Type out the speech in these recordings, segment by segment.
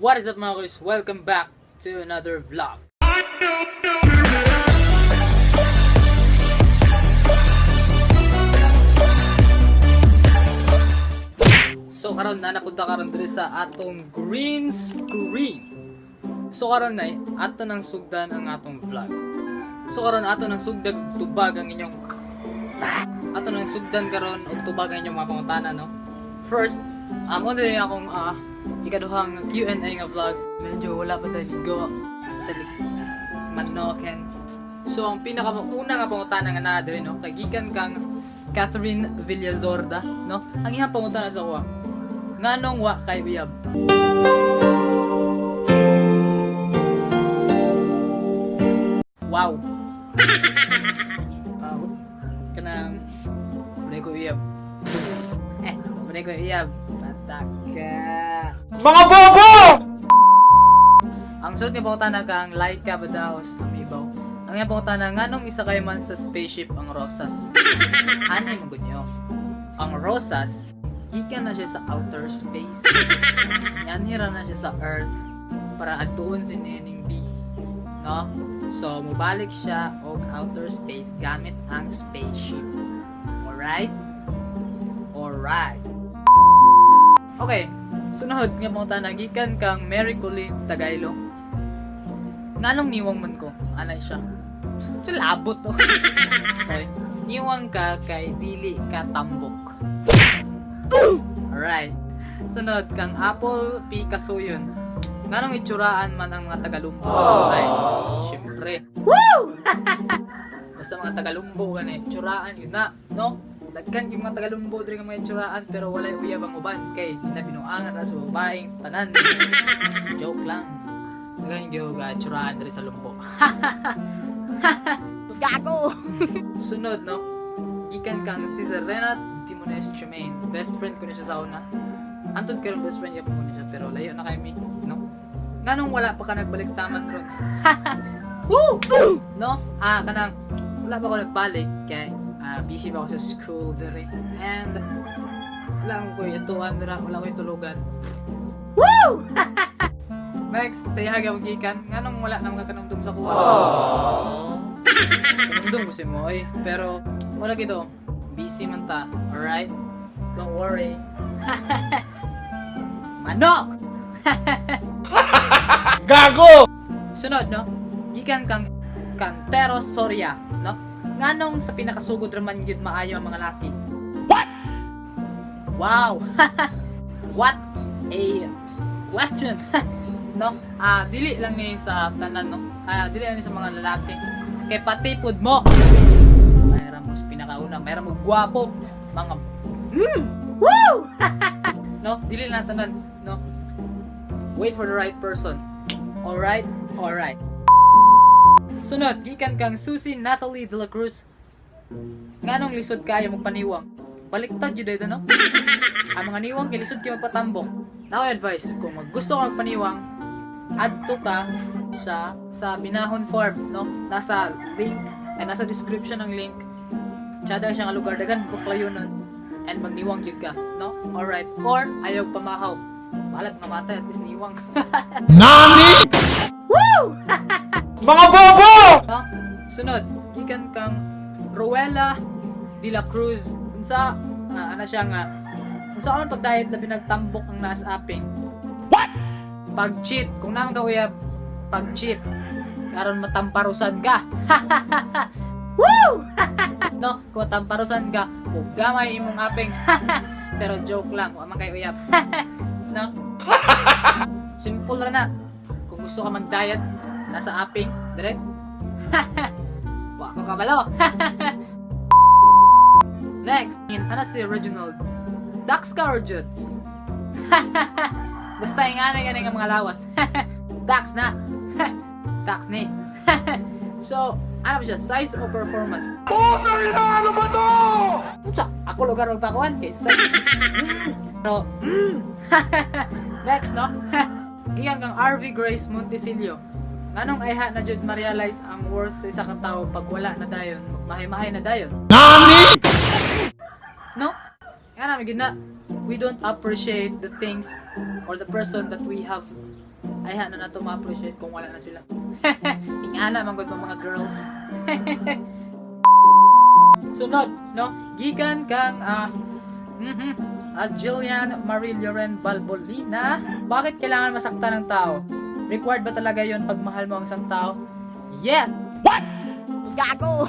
What is up, mga guys? Welcome back to another vlog. So karon na napunta karon diri sa atong green screen. So karon na ato nang sugdan ang atong vlog. So karon ato nang sugdan og tubag ang inyong ato nang sugdan karon og tubag ang inyong mga pangutana, no. First, mo din akong ikaduhang Q&A nga vlog. Medyo wala pa tayo ligo. Tali manokens. So ang pinakauna nga pangutana nga naa diri, no, kay gikan kang Catherine Villazorda, no. Ang iyang pangutana sa kuha: Nganong wa kay uyab? Wow. Kanang wala ko uyab. Eh, wala ko uyab. Pataka. Mga bobo! Ang sunod nga pangutana kang Laika Badaos Lumibaw. Ang iyang pangutana, nganong isa kay man sa spaceship ang Rosas? Anay mo nyo. Ang Rosas, gikan na siya sa outer space. Yanhira na siya sa Earth para adtuon si Neneng B. No? So, mubalik siya og outer space gamit ang spaceship. Alright? Alright. Okay, sunod nga pangutana gikan kang Mary Colleen Tagailo. Nganong niwang man ko? Anay siya. So, labot to. Okay. Niwang ka kay dili ka tambok. Alright. Sunod kang Apple P. Kasuyon. Nganong itsuraan man ang mga tagalumbo? Ay, syempre. Woo! Basta mga tagalumbo gani, itsuraan yun na, no? Daghan yung mga tagalumbo diri nga mga itsuraan pero walay uyab ang uban kay di na binuangan ra sa babaeng tanan. Joke lang. Daghan yung itsuraan diri sa lumbo. Gago! Sunod, no? Ikan kang si Renat Dimones Tremaine. Best friend ko na siya sa una. Antod karon best friend yapon ko na siya pero layo na kay mi, no? Nganong wala pa ka nagbalik taman ron? Woo! No? Kanang wala pa ko nagbalik kay busy pa ako sa school diri. And wala ko ituan dira, wala ko tulugan. Woo! Next, sa ihaga gikan, nganong wala na mga kanumdum sa kuha? Kanumdum ko si Moy, pero wala gito. Busy man ta, alright? Don't worry. Manok! Gago! Sunod, no? Gikan kang Cantero Soria, no? Nganong sa pinakasugod raman gyud maayo ang mga laki? What? Wow! What a question! No? Dili lang ni sa tanan, no? Dili lang ni sa mga lalaki. Kay pati pud mo. Mayra mo sa pinakauna, mayra mo gwapo, mga Woo! No? Dili lang tanan, no? Wait for the right person. Alright? Alright. Sunod, gikan kang Susie Natalie de la Cruz. Nganong lisod kayo magpaniwang? Baliktad yun dito, no? Ang mga niwang kay lisod kayo magpatambok. Now, advice, kung maggusto ka magpaniwang, adto ka sa Binahon Farm, no? Nasa link, ay nasa description ng link. Tsada siya nga lugar, daghan buklayo nun. And magniwang yun ka, no? Alright. Or, ayaw pamahaw. Bahalag mamatay, at least niwang. Nani? Woo! Mga bobo! No? Sunod, gikan kang Ruela de la Cruz. Unsa ana siya nga unsa man pag-diet labi nagtambok ang naas aping? What? Pag-cheat, kung naman ka uyab, pag-cheat. Karon matamparusan ka. Woo! No, kung matamparusan ka, ug gamay imong aping. Pero joke lang, wa man kay uyab. No? Simple ra na. Kung gusto ka mag-diet, nasa aping, dire. Wa ko kabalo. Next, ana si Reginald. Dax ka or Juts? Basta yung ano nga mga lawas. Dax na. Dax ni. So, ano ba siya? Size o performance? Putang ina! Ano ba to? Unsa? Ako lugar magpakuan kay sa. Pero, Next, no? Gikan kang RV Grace Montesilio. Nganong ayha na jud ma-realize ang worth sa isa ka tawo pag wala na dayon, magmahay-mahay na dayon? Nani? No? Nga namin gina. We don't appreciate the things or the person that we have Ay na nato ma-appreciate kung wala na sila. Ingana man gud mo, mga girls. Sunod, no? Gikan kang Jillian Marie Loren Balbolina. Bakit kailangan masaktan ng tao? Required ba talaga yon pag mahal mo ang isang tao? Yes! What? Gago!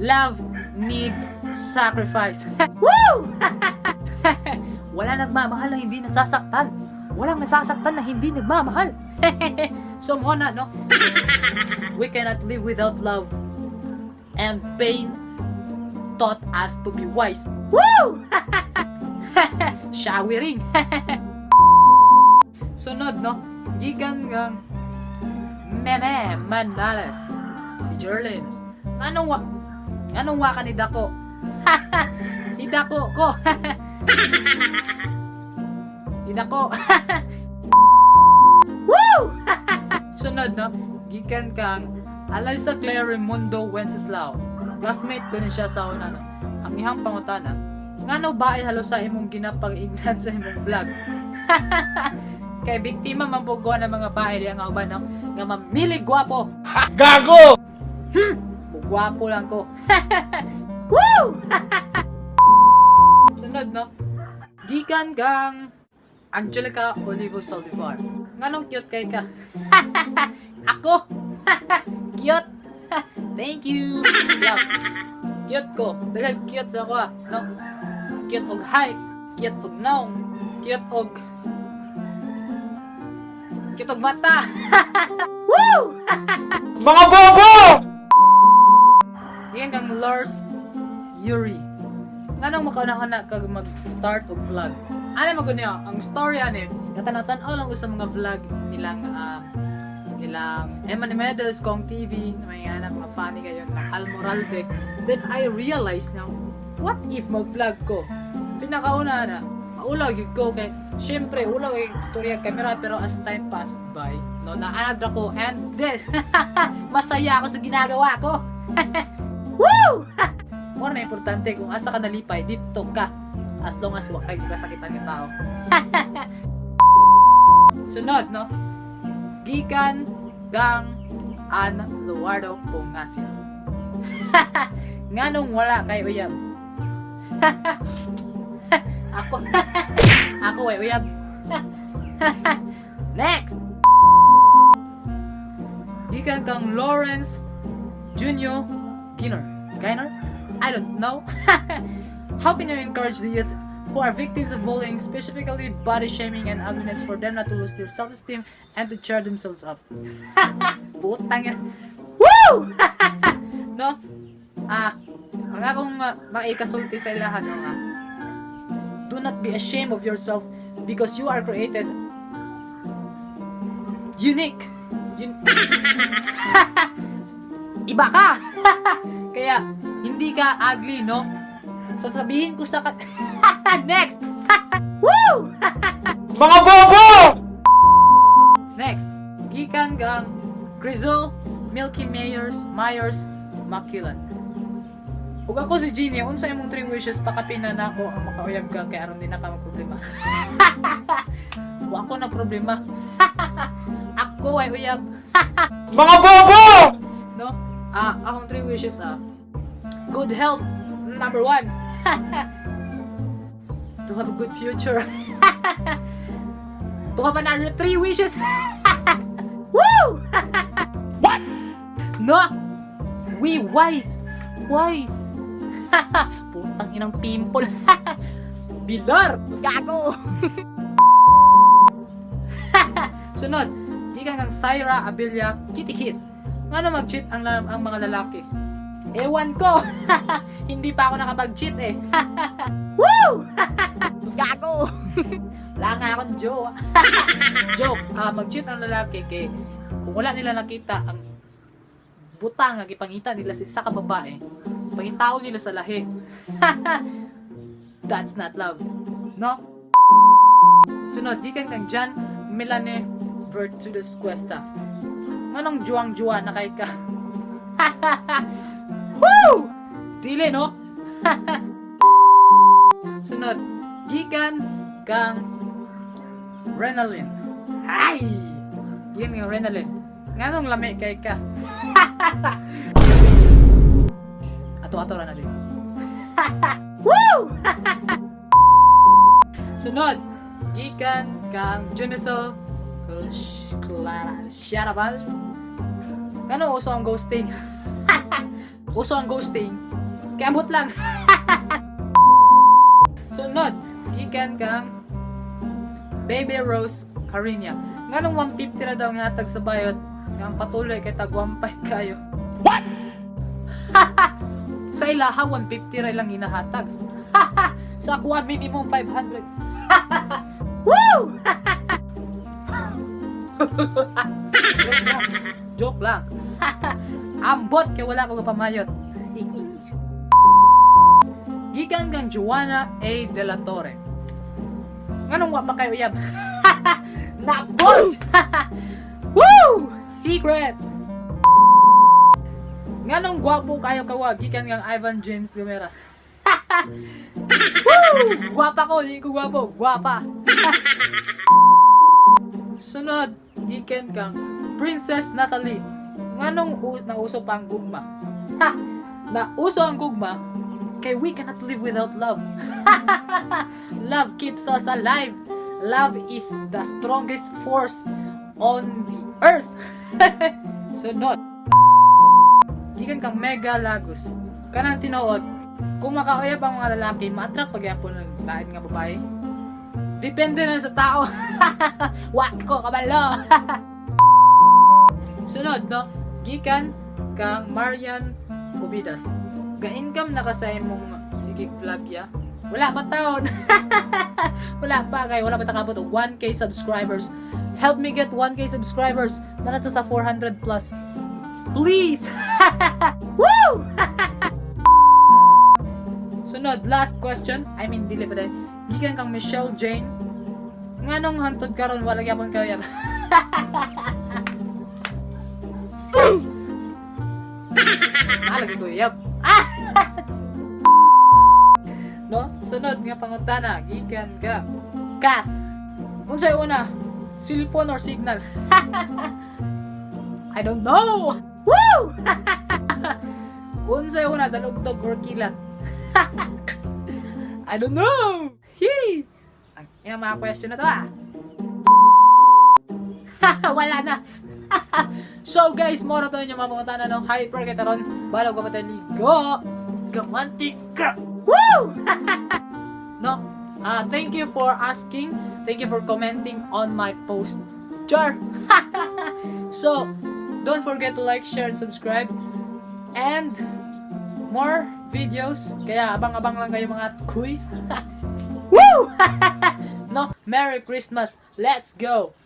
Love needs sacrifice. Woo! Wala nagmamahal na hindi nasasaktan. Walang nasasaktan na hindi nagmamahal. So mo na, no? We cannot live without love. And pain taught us to be wise. Woo! Showering. Sunod, no? Gikan ng Meme Manales. Si Jerlyn. Anong wa ka ni Dako? Ni Dako ko. Ni Dako. Woo! Sunod, no? Gikan kang Eliza Claire Raimundo Wenceslao. Classmate ko ni siya sa una, no? Ang ihang pangutana: Ngano ba ay halos sa imong ginapag-ignan sa imong vlog? Kay biktima man pud ko ng mga bae diya nga uban, no? Nga mamili gwapo. Gago! Mugwapo lang ko. Woo! Sunod, no? Gikan kang Angelica Olivo Saldivar. Nganong cute kay ka? Ako? Cute? Thank you! Love. Cute ko. Daghang cute sa ako ah. No? Cute og height. Cute og naong. Cute og mata. Woo! Mga bobo! Yan kang Lars Yuri. Nganong makauna-una kag mag-start og vlog? Ano man gud niya? Ang story ani, katanaw-tanaw lang ko sa mga vlog nilang Emma ni Medals, Kong TV, na may anak, mga funny kayo na Almoralde. Then I realized now, what if mag-vlog ko? Pinakauna na, maulaw gyud ko kay syempre ulaw kay istorya camera, pero as time passed by, no, naanad ako and this masaya ako sa ginagawa ko. Woo! Mura na importante kung asa ka nalipay, dito ka. As long as wa kay kasakitan ng tao. Sunod, no? Gikan gang An Luardo Pungasia. Nganong wala kay uyab? Ako ay uyab. Next. Gikan kang Lawrence Junior Ginner. Giner? I don't know. How can you encourage the youth who are victims of bullying, specifically body shaming and ugliness, for them not to lose their self-esteem and to cheer themselves up? Putang ina. Woo! No? Ang akong maikasulti sa ilahan, no, do not be ashamed of yourself because you are created unique. Iba ka! Kaya, hindi ka ugly, no? Sasabihin ko sa Next! Woo! Mga bobo! Next! Gikan gang Crizol Milky Mayors Myers Makilan. Ug ako si Genie, unsa imong three wishes pakapina nako ang makauyab ka kay aron di na ka magproblema? Wa ko na problema. Ako ay uyab. Mga bobo! No? Akong three wishes ah. Good health, number one. To have a good future. To have another three wishes. Woo! What? No! We wise! Wise! Putang inang pimple. Bilar! Gago! Sunod, gikan kang Syra Abilia Kitikit. Ngano mag-cheat ang mga lalaki? Ewan ko! Hindi pa ako nakapag-cheat eh. Woo! Gago! Wala nga akong jowa. Joke, mag-cheat ang lalaki kay kung wala nila nakita ang butang nga gipangita nila sa isa ka babae, pangitao nila sa lahi. That's not love. No? Sunod, gikan kang John Melane Virtudes Cuesta. Nganong juwang-juwa na kay ka? Woo! Dili, no? Sunod, gikan kang Renalyn. Ay! Gikan kang Renalyn. Nganong lami kay ka? Ato-ato ra na din. Woo! Sunod, gikan kang Juniso Clara Sharabal. Kano uso ang ghosting? Uso ang ghosting. Kaya ambot lang. Sunod, gikan kang Baby Rose Carinia. Nganong 150 na daw nga hatag sa bayot, nga ang patuloy kay tag 15 kayo. What? Sa ilaha, 150 ra lang hinahatag. Sa akuha, minimum 500. Woo! Joke lang. Joke lang. Ambot kay wala ko pamayot. Gikan kang Joanna A. De La Torre. Nganong wa pa kayo uyab? Nabot! Woo! Secret! Nganong gwapo kayo kawa gikan kang Ivan James Gomera. Woo! Gwapa ko, di ko gwapo, gwapa. Sunod, gikan kang Princess Natalie. Nganong nauso pa ang gugma? Ha! Nauso ang gugma kay we cannot live without love. Love keeps us alive. Love is the strongest force on the earth. Sunod. Gikan kang Mega Lagos. Kanang tinuod, kung makauyab ang mga lalaki, ma-attract pagyapon ng lain nga babae. Depende na sa tao. Wa ko kabalo. Sunod, no? Gikan kang Marian Ubidas. Ga-income na ka sa imong sigig vlog ya? Wala pa taon. Wala pa kay wala pa takabot og 1K subscribers. Help me get 1K subscribers. Naa na sa 400 plus. Please. Woo! Sunod, last question. I mean, dili pa din. Gikan kang Michelle Jane. Nganong hantod karon wala gyapon kauyab? Ah, lagi ko uyab. Ah! No? Sunod nga pangutana, gikan ka Kath. Unsay una? Cellphone or signal? I don't know. Woo! Unsay una, dalugdog or kilat? I don't know. Yee! Ang ina mga question na to ah. Wala na. So guys, mao to inyo mga pangutana, no? Hyper kita ron. Balag ko patay ligo. Gamanti ka. Woo! No? Ah, thank you for asking. Thank you for commenting on my post. Char. So, don't forget to like, share, and subscribe. And more videos. Kaya abang-abang lang kayo, mga quiz. Woo! No, Merry Christmas. Let's go.